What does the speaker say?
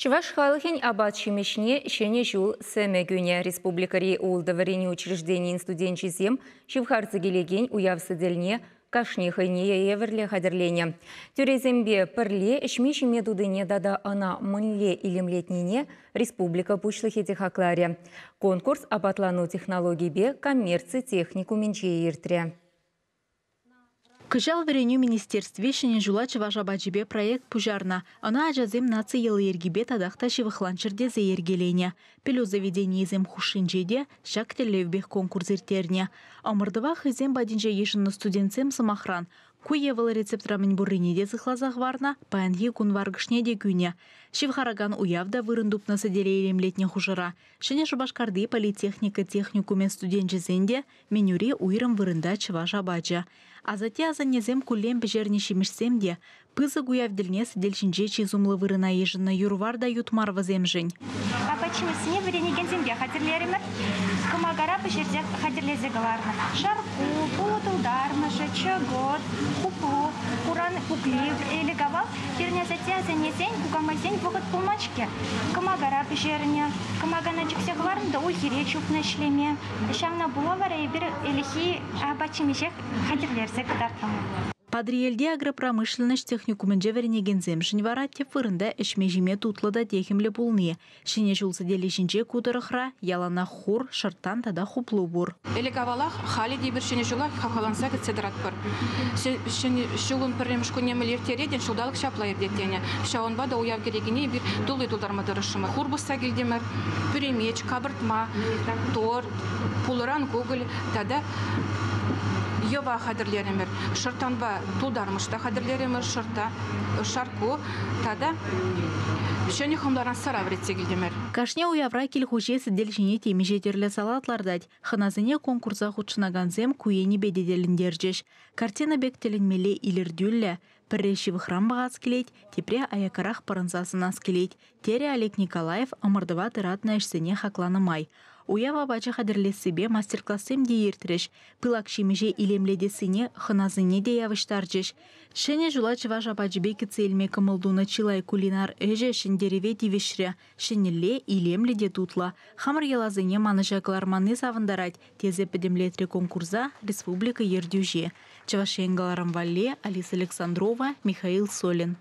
Чӑваш халӑхӗн апат-ҫимӗҫне Ҫӗнӗ ҫул сӗмӗ кӳнӗ. Республикӑри ултӑ вӗренӳ учрежденийӗн студенчӗсем ҫывхарса килекен уяв сӗтелне кашни хӑйне евӗрлӗ хатӗрленӗ. Тӳресемпе пӗрле ӗҫме-ҫиме тутине тата ӑна мӗнле илемлетнине республика Пуҫлӑхӗ те хакларӗ. Конкурс апатлану технологипе коммерци техникумӗнче иртрӗ. Кӑҫал Вӗренӳ министерстви Ҫӗнӗ ҫула чӑваш апачӗпе проект пуҫарнӑ. Ӑна ачасем наци йӑли-йӗркипе татах та ҫывӑхланччӑр тесе йӗркеленӗ. Пӗлӳ заведенийӗсем хушшинче те ҫак тӗллевпех конкурс ирттернӗ. Ӑмӑртӑва хӑйсем патӗнче йышӑннӑ студентсем, сӑмахран, ку е вӑл рецептра мӗн пуррине те сыхласа хӑварнӑ, паянхи кун варкӑшне те кӳнӗ. Ҫывхаракан уяв та вырӑн тупнӑ сӗтеле илемлетнӗ хушӑра. Ҫӗнӗ Шупашкарти политехника техникумӗн студенчӗсен те менюри уйрӑм вырӑнта чӑваш апачӗ. Асатте-асаннесем куллен пӗҫернӗ ҫимӗҫсем те пысӑк уяв тӗлне сӗтел ҫинче чи сумлӑ вырӑна йышӑннӑ юр-вар та ют мар вӗсемшӗн. Апат-ҫимӗҫсене вӗренекенсемпе хатӗрлерӗмӗр. Кӑмакара пӗҫерсе хатӗрлесе кӑларнӑ. Шаркку, пулӑ тултармӑшӗ, чӑкӑт, хуплу, хуран кукли. Ӗлӗк-авал пирӗн асатте-асаннесен, кукамайсен вӑхӑт пулман-ҫке. Кӑмакара пӗҫернӗ. Кӑмакана чиксе хӑварнӑ та уй-хире чупнӑ ӗҫлеме. Ҫавна пула вара эпир ӗлӗкхи апат-ҫимӗҫех хатӗрлерсе кӑтартрӑмӑр. Патӑрьелти агропромышленноҫ техникумӗнче вӗренекенсемшӗн вара тӗп вырӑнта ӗҫме-ҫиме тутлӑ та техӗмлӗ пулни. Ҫӗнӗ ҫул сӗтелӗ ҫинче ку тӑрӑхра яланах хур, шӑрттан тата хуплу пур. Ӗлӗк-авалах халӗ те эпир Ҫӗнӗ ҫула хавхаланса кӗтсе тӑратпӑр. Ҫӗнӗ ҫулӑн пӗрремӗш кунне мӗнле ирттеретӗн, ҫулталӑк ҫапла иртет тенӗ. Ҫавӑнпа та уяв кӗрекене эпир тулли тултарма тӑрӑшрӑмӑр. Хур пусса килтӗмӗр, пӳремеч, капӑртма, торт, пулӑран кукӑль тата йӑва хатӗрлерӗмӗр. Шӑрттанпа тултармӑш та хатӗрлерӗмӗр, шӑртта, шаркку тата ҫӗнӗ хӑмларан сӑра вӗретсе килтӗмӗр. Кашни уявра кил хуҫи сӗтел ҫине темиҫе тӗрлӗ салат лартать. Хӑнасене конкурса хутшӑнакансем ку енӗпе те тӗлӗнтерчӗҫ. Картина пек тӗлӗнмелле илӗртӳллӗ. Пӗрре ҫывӑхран пӑхас килет, тепре аяккарах пӑрӑнса сӑнас килет, терӗ Олег Николаев ӑмӑртӑва тӑратнӑ ӗҫсене хакланӑ май. Уяв апачӗ хатӗрлессипе мастер-классем те иртрӗҫ. Пылак ҫимӗҫе илемлетессине хӑнасене те явӑҫтарчӗҫ. Ҫӗнӗ ҫула чӑваш апачӗпе кӗтсе илме кӑмӑл тунӑ чылай кулинар ӗҫӗ ҫӗнтерӗве тивӗҫрӗ. Ҫӗнӗлле, илемлӗ те тутлӑ. Хамӑр йӑласене манӑҫа кӑларманни савӑнтарать, тесе пӗтӗмлетрӗ конкурса республика ертӳҫи. Чӑваш Ен кӑларӑм валли Алиса Александрова, Михаил Солин.